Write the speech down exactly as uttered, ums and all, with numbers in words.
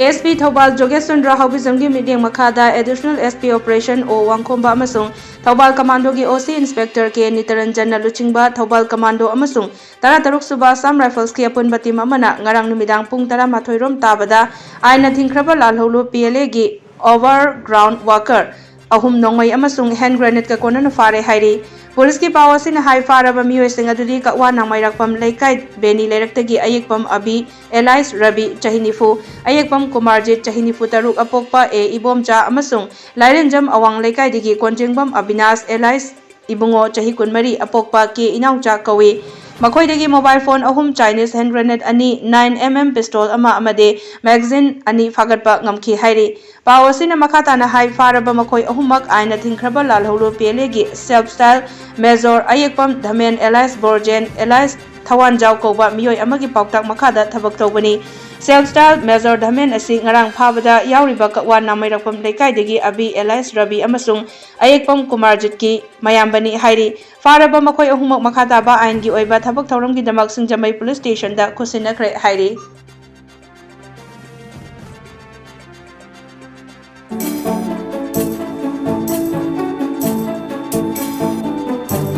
S P Thoubal ꯖꯣꯒꯦꯁ Chandra ꯍꯥꯎꯕꯤꯖꯝꯒꯤ ꯃꯤꯠꯌꯦꯡ ꯃꯈꯥꯗ Additional S P Operation O ꯋꯥꯡꯈꯣꯝꯕ ꯑꯃꯁꯨꯡ Thoubal ꯀꯃꯥꯟꯗꯣꯒꯤ O C Inspector K ꯅꯤꯇꯔꯟꯖꯟꯅ ꯂꯨꯆꯤꯡꯕ ꯊꯧꯕꯥꯜ ꯀꯃꯥꯟꯗꯣ ꯑꯃꯁꯨꯡ ꯇꯔꯥꯇꯔꯨꯛ ꯁꯨꯕ Assam Riflesꯀꯤ ꯑꯄꯨꯟꯕ team ꯑꯃꯅ ꯉꯔꯥꯡ ꯅꯨꯃꯤꯗꯥꯡ ꯄꯨꯡ ꯇꯔꯥꯃꯥꯊꯣꯏ ꯔꯣꯝ ꯇꯥꯕꯗ ꯑꯥꯏꯟꯅ ꯊꯤꯡꯈ꯭ꯔꯕ ꯂꯥꯜꯍꯧꯂꯨ P L Aꯒꯤ overground worker ꯑꯍꯨꯝ ꯅꯣꯡꯃꯩ ꯑꯃꯁꯨꯡ hand grenade ꯀ ꯀꯣꯟꯅꯅ ꯐꯥꯔꯦ ꯍꯥꯏꯔꯤ꯫ ꯄꯨꯂꯤꯁꯀꯤ ꯄꯥꯎ ꯑꯁꯤꯅ ꯍꯥꯏ, ꯐꯥꯔꯕ ꯃꯤꯑꯣꯏꯁꯤꯡ ꯑꯗꯨꯗꯤ ꯀꯛꯋꯥ ꯅꯥꯡꯃꯩꯔꯥꯛꯄꯝ ꯂꯩꯀꯥꯏ ꯕꯦꯅꯤ ꯂꯩꯔꯛꯇꯒꯤ ꯑꯌꯦꯛꯄꯝ ꯑꯕꯤ alias ꯔꯕꯤ, ꯆꯍꯤ ꯅꯤꯐꯨ, ꯑꯌꯦꯛꯄꯝ ꯀꯨꯃꯥꯔꯖꯤꯠ, ꯆꯍꯤ ꯅꯤꯐꯨ ꯇꯔꯨꯛ, ꯑꯄꯣꯛꯄ ꯑꯦ ꯏꯕꯣꯝꯆꯥ ꯑꯃꯁꯨꯡ ꯂꯥꯏꯔꯦꯟꯖꯝ ꯑꯋꯥꯡ ꯂꯩꯀꯥꯏꯗꯒꯤ ꯀꯣꯟꯖꯦꯡꯕꯝ ꯑꯕꯤꯅꯥꯁ alias ꯏꯕꯨꯡꯉꯣ, ꯆꯍꯤ ꯀꯨꯟꯃꯔꯤ, ꯑꯄꯣꯛꯄ ꯀꯦ ꯏꯅꯥꯎꯆꯥ ꯀꯧꯏ꯫ ꯃꯈꯣꯏꯗꯒꯤ mobile phone ꯑꯍꯨꯝ, Chinese hand grenade ꯑꯅꯤ, nine M M pistol ꯑꯃ ꯑꯃꯗꯤ magazine ꯑꯅꯤ ꯐꯥꯒꯠꯄ ꯉꯝꯈꯤ ꯍꯥꯏꯔꯤ꯫ ꯄꯥꯎ ꯑꯁꯤꯅ ꯃꯈꯥ ꯇꯥꯅ ꯍꯥꯏ, ꯐꯥꯔꯕ ꯃꯈꯣꯏ ꯑꯍꯨꯝꯃꯛ ꯑꯥꯏꯟꯅ ꯊꯤꯡꯈ꯭ꯔꯕ ꯂꯥꯜꯍꯧꯂꯨ P L Aꯒꯤ self style Major ꯑꯌꯦꯛꯄꯝ ꯙꯃꯦꯟ alias ꯕꯣꯔꯖꯦꯟ alias ꯊꯋꯥꯟꯖꯥꯎ ꯀꯧꯕ ꯃꯤꯑꯣꯏ ꯑꯃꯒꯤ ꯄꯥꯎꯇꯥꯛ ꯃꯈꯥꯗ ꯊꯕꯛ ꯇꯧꯕꯅꯤ꯫ Self style Major ꯙꯃꯦꯟ ꯑꯁꯤ ꯉꯔꯥꯡ ꯐꯥꯕꯗ ꯌꯥꯎꯔꯤꯕ ꯀꯛꯋꯥ ꯅꯥꯃꯩꯔꯛꯄꯝ ꯂꯩꯀꯥꯏꯗꯒꯤ ꯑꯕꯤ alias ꯔꯕꯤ ꯑꯃꯁꯨꯡ ꯑꯌꯦꯛꯄꯝ ꯀꯨꯃꯥꯔꯖꯤꯠꯀꯤ ꯃꯌꯥꯝꯕꯅꯤ ꯍꯥꯏꯔꯤ꯫ ꯐꯥꯔꯕ ꯃꯈꯣꯏ ꯑꯍꯨꯝꯃꯛ ꯃꯈꯥ ꯇꯥꯕ ꯑꯥꯏꯟꯒꯤ ꯑꯣꯏꯕ ꯊꯕꯛ ꯊꯧꯔꯝꯒꯤꯗꯃꯛ ꯁꯤꯡꯖꯃꯩ police station ꯗ ꯈꯨꯠꯁꯤꯟꯅꯈ꯭ꯔꯦ ꯍꯥꯏꯔꯤ꯫